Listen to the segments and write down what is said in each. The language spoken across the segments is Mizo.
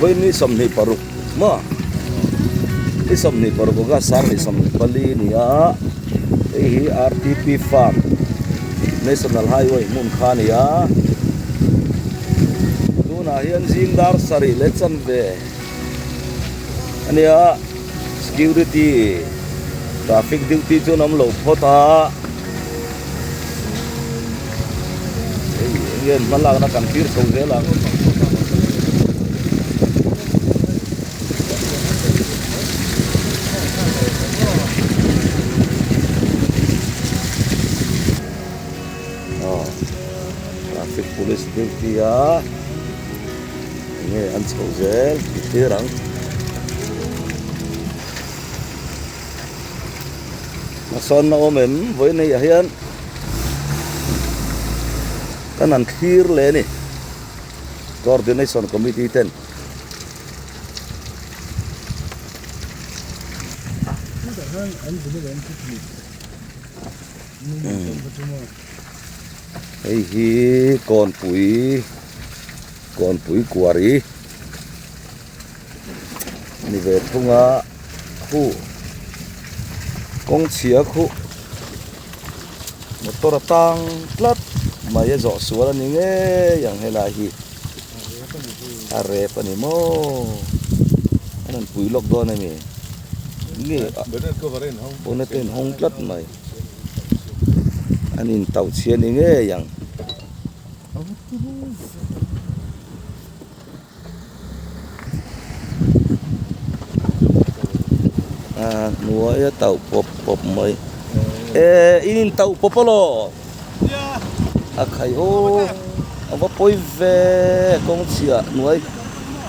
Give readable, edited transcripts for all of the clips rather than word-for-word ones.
Vawiin ni 26 maw ni 26 August 2024 a ni a, hei hi RTP Farm National Highway hmun kha a ni a, tunah hian zing dar sarih leh chanve a ni a, security traffic duty chu an awm lo phawt a, hei eng nge an hmalakna kan thlir chho zel ang. Aw traffic police duty a eng nge an chho zel tih thlir ang. Hmasawnna awm em vawiin hei ah hian kan han thlir leh a ni coordination committee ten. Hei hi kawnpui kawnpui kuari ni ve thung a khu kawng chhia khu motor a tang tlat mai a zawh sual a ni ngei ang helai hi a rep a ni maw an rawn pui lawk dawn a mi nge bonnet a inhawng tlat mai an intauh chhia a ni ngei ang. A hnuai a tauh pawp pawp mai eh in in tauh pawp alaw a khai aw a va pawi ve kawng chhia hnuai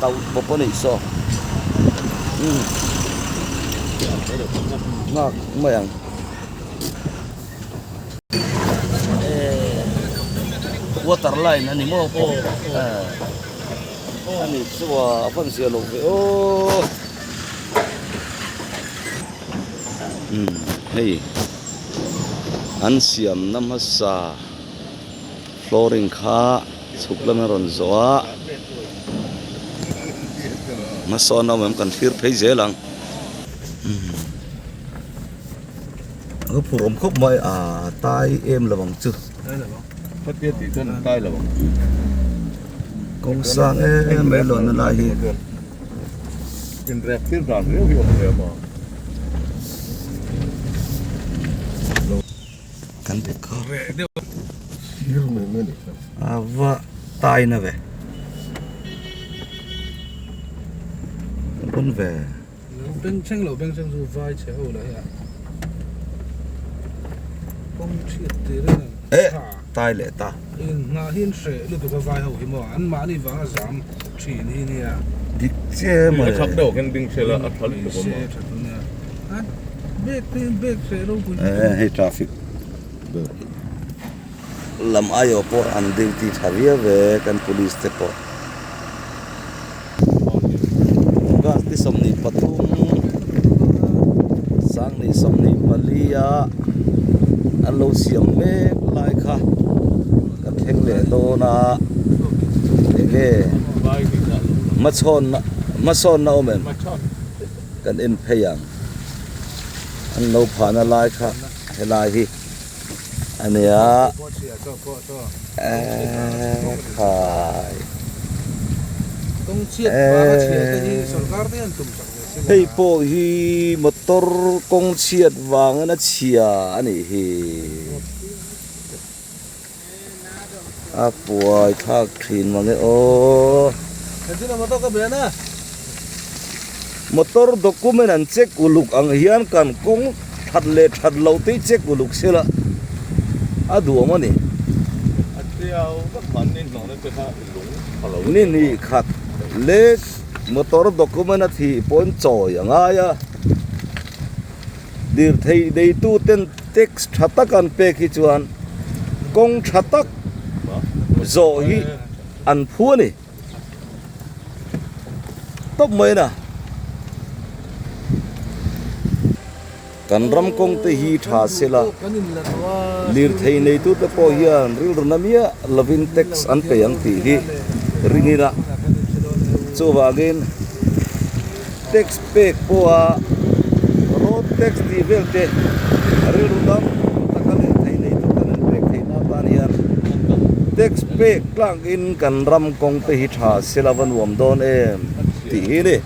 tauh pawp a nih saw umm nghak mai ang. Water line a ni maw pawh a ni chu a van zia lo ve aw umm hei an siam na hmasa flooring kha chhuk lama rawn zawh a hmasawn a awm em kan thlir phei zel ang. A phur awm khawp mai a tai em lo ang chu. Khatia tih chuan an tai lo ang. Kawng sang em mai lawn na lai hi. Inrep tir dan riau hi awm ve maw. Kan pe kha. A va tai na ve. Pawn ve. Lo bengchheng lo bengchheng chu vai chhe ho lah hi a kawng chhiat tir in an eh tai leh ta in nghah hi an hreh lutuk a vai ho hi maw an mahni vanga zam thin hi nia dik che mai a chak deuh hian ding hrel a a tha lutuk awm a tha tun a a bag te bag hreh ropui eh hei traffic lam aiawh pawh an duty tha viau ve kan police te pawh. August ni 23 Sangni 24 a an lo siam mek lai kha ka thleng leh dawn a enge hmachhawnna hmasawnna awm em kan en phei ang an lo phahna lai kha helai hi. A nia ekhai hei pawh hi motor kawng chhiat vangin a chhia a nih hi a puai thlak thin mange aw motor document an check uluk ang hian kan kawng. That leh that loh te hi check uluk sela a duhawm a ni. Ni hnih khat lek motor document a thih pawhin chawi a ngai a, lirthei neitu ten tax tha tak an pek hi chuan kawng tha tak zawh hi an phu a ni. Tawp mai na. Kan ram kawng te hi tha se la, lirthei neitute pawh hian rilru na miah lovin tax an pe ang tih hi ring ila. Chuvangin tax pek pawha road tax tih vel te rilru dam taka lirthei nei tur kan inpek theihna atan hian tax pek tlangin kan ram kawng te hi tha se la va nuam dawn em tih hi a ni.